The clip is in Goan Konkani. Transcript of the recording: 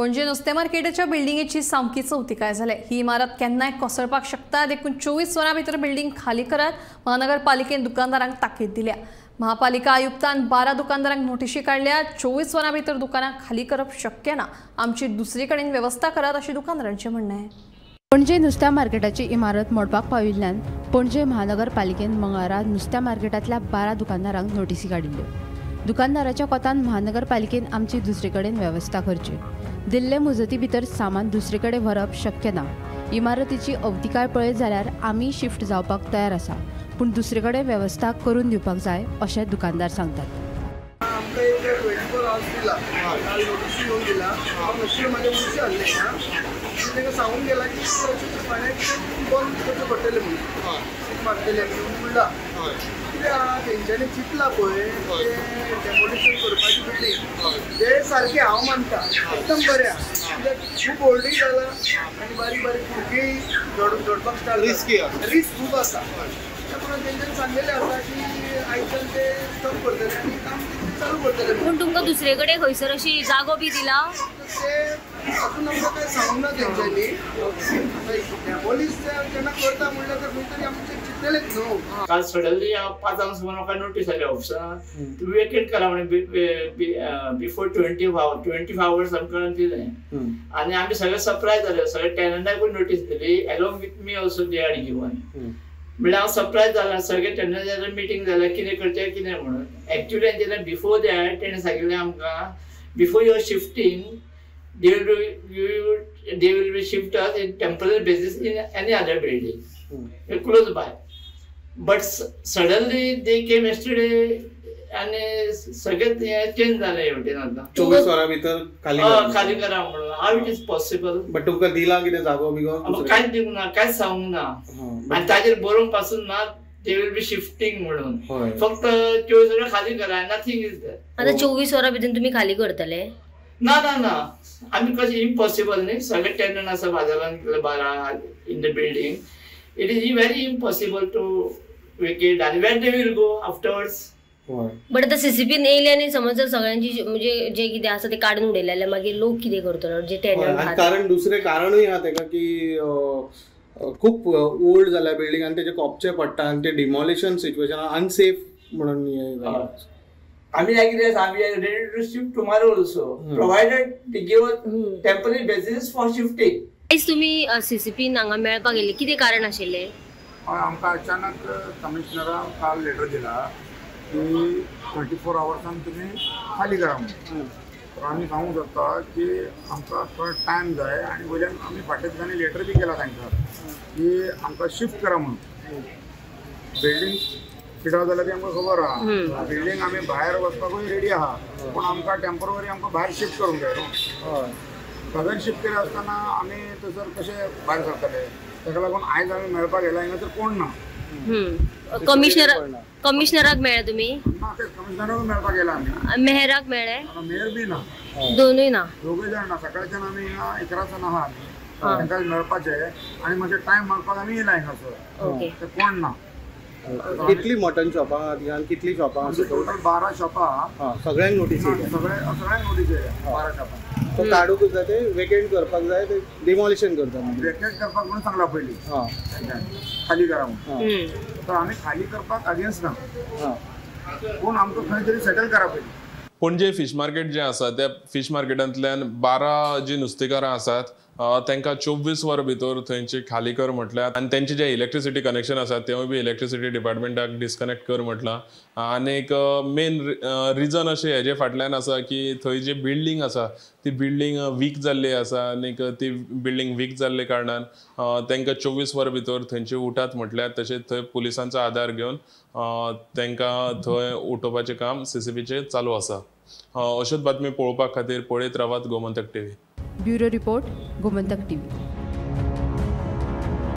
पणजे नुस्तें मार्केटाच्या बिल्डिंगेची सामकी चवतिकाय जाल्या. ही इमारत केन्नाय कोसळपाक शकता, देखून 24 वरां भितर बिल्डिंग खाली करात महानगरपालिकेन दुकानदारांक ताकीद दिल्या. महापालिका आयुक्तान 12 दुकानदारांक नोटिशी काडल्या. 24 वरां भितर दुकानां खाली करप शक्य ना, आमची दुसरी कडेन वेवस्था करात अशें दुकानदारांचें म्हणणें आहे. पणजे नुस्त्या मार्केटाची इमारत मोडपाक पाविल्ल्यान पणजे महानगरपालिकेन मंगळारा नुस्त्या मार्केटांतल्या 12 दुकानदारांक नोटिसी काडिल्ल्यो. दुकानदाराच्या कोतान महानगरपालिकेन आमची दुसरे कडेन वेवस्था करची. दिल्ले मुजती भितर सामान दुसरे कडेन व्हरप शक्य ना. इमारतीची अवतिकाय पळयत जाल्यार आमी शिफ्ट जावपाक तयार आसा, पूण दुसरे कडेन वेवस्था करून दिवपाक जाय अशें दुकानदार सांगतात. आमकां एक 24 आवर्स दिला, काल नोटीस येवन दिला. हांव नशीब म्हाजे मनशे हाडले ना, तांकां सांगून गेला की बंद करचें पडटलें म्हणून, सीट मारतले म्हणून म्हणलां. कितें आहा तेंच्यांनी चिंतलां पळय तें डेमोलिशन करपाची बिल्डींग तें सारकें हांव मानता एकदम बरें आहा. कित्याक खूब होल्डींग जालां आनी बारीक बारीक भुरगीं जोडपाक स्टार्ट, रिस्क खूब आसा. त्या प्रमाणे तेंच्यांनी सांगलेलें आसा की आयच्यान ते स्टॉप करतले आनी काम चालू करतले. पूण तुमकां दुसरे कडेन खंयसर अशी जागो बी दिला ते अजून आमकां कांय सांगूंक ना तेंच्यांनी. डेमोलिश जेन्ना करता म्हणल्यार तर खंय तरी आमचें चिंतलेलेंच न्हू. काल सडनली हांव 5 सुमार म्हाका नोटीस आयली ऑफिसान, तुमी वेकेट करा म्हणून बिफोर 25 आवर्स आमकां दिलें. आनी आमी सगळे सरप्रायज जाले, सगळे टेनंटाकूय नोटीस दिली, along with me also they are given. म्हणल्यार हांव सरप्रायज जाला, सगळे टेनंटाचे मिटींग जालें कितें करचें कितें म्हणून. एक्चुअली तेणें बिफोर that तेणें सांगिल्लें आमकां, before your shifting they will be shift us in temporary basis in any other building close by. But suddenly they came yesterday आनी सगळें हें चेंज जालें हेवटेन. आतां 24 वरां भितर खाली करा म्हणून how it is possible? But तुमकां दिला कितें जागो बिगो? कांयच दिवंक ना, कांयच सांगूंक ना. आनी ताजेर बरोवंक पासून ना they will be shifting म्हणून, फक्त 24 वरां खाली करा, नथींग is there. आतां 24 वरां भितर तुमी खाली करतले? ना ना ना, आमी कशें इम्पॉसिबल न्ही, सगळे टेनंट आसा बाजारान 12 in the building, it is very impossible to vacate. आनी where they will go afterwards? But आतां सीसीपीन येयले आनी समज जर सगळ्यांची म्हणजे जे कितें आसा ते काडून उडयले जाल्यार मागीर लोक कितें करतलो जे टेनंट? कारण दुसरें कारणूय आहा तेका की खूब ओल्ड जाल्या बिल्डींग आनी तेजे कोपचे पडटा आनी ते डिमॉलिशन सिच्युएशन अनसेफ म्हणून हें. आमी कितें आसा, आमी ready to shift tomorrow also, provided they give a temporary basis for shifting. आयज तुमी सीसीपीन हांगा मेळपाक गेल्ले, कितें कारण आशिल्लें? हय, आमकां अचानक कमिशनरान काल लेटर दिला की 24 आवर्सान तुमी खाली करा म्हणून. तर आमी सांगूंक सोदता की आमकां थोडो टायम जाय आनी वयल्यान आमी फाटल्या दिसांनी लेटर बी केला तांकां की आमकां शिफ्ट करा म्हणून. बिल्डींग कितें जाल्यार ती आमकां खबर आहा, बिल्डींग आमी भायर वचपाकूय रेडी आहा, पूण आमकां टेम्पररी आमकां भायर शिफ्ट करूंक जाय न्हू. सगळें शिफ्ट केलें आसतना आमी थंयसर कशें भायर सरतले, ताका लागून आयज आमी मेळपाक गेला. हांगासर कोण ना. कमिशनराक मेळ्ळे तुमी? ना, तेच कमिशनराकूय मेळपाक गेला आमी. मेयराक मेळ्ळे? मेयर बी ना, दोनूय ना, दोगूय जाण ना. सकाळच्यान आमी हिंगा 11 जाण आहा आमी, तांकां मेळपाचें आनी मातशें टायम मागपाक आमी येयला हांगासर. ते कोण ना. कितली मटन शॉपां आहात? कितली शॉपां आसा? टोटल 12 शॉपां. सगळ्यांक नोटीस? सगळ्यांक नोटीस येयल्या 12 शॉपां. तो काडूंकच जाय, ते वेकेंट करपाक जाय, ते डिमॉलिशन करता, वेकेंट करपाक म्हणून सांगला पयलीं खाली करा म्हणून. तर आमी खाली करपाक अगेन्स्ट ना, पूण आमकां खंय तरी सेटल करा पयलीं. पणजे फीश मार्केट जें आसा त्या फीश मार्केटांतल्यान 12 जी नुस्तेकारां आसात तांकां 24 वरां भितर थंयची खाली कर म्हटल्यार आनी तेंचे जे इलेक्ट्रिसिटी कनेक्शन आसा तेवूय बी इलेक्ट्रिसिटी डिपार्टमेंटाक डिस्कनेक्ट कर म्हटलां. आनी एक मेन रिजन अशें हेजे फाटल्यान आसा की थंय जी बिल्डींग आसा ती बिल्डींग वीक जाल्ली आसा आनी ती बिल्डींग वीक जाल्ले कारणान तांकां 24 वरां भितर थंयचे उठात म्हटल्यार, तशेंच थंय पुलिसांचो आदार घेवन तांकां थंय उठोवपाचें काम सीसीपीचें चालू आसा. अश्योच बातमी पळोवपा खातीर पळयत रावात Gomantak TV. Bureau report, Gomantak TV.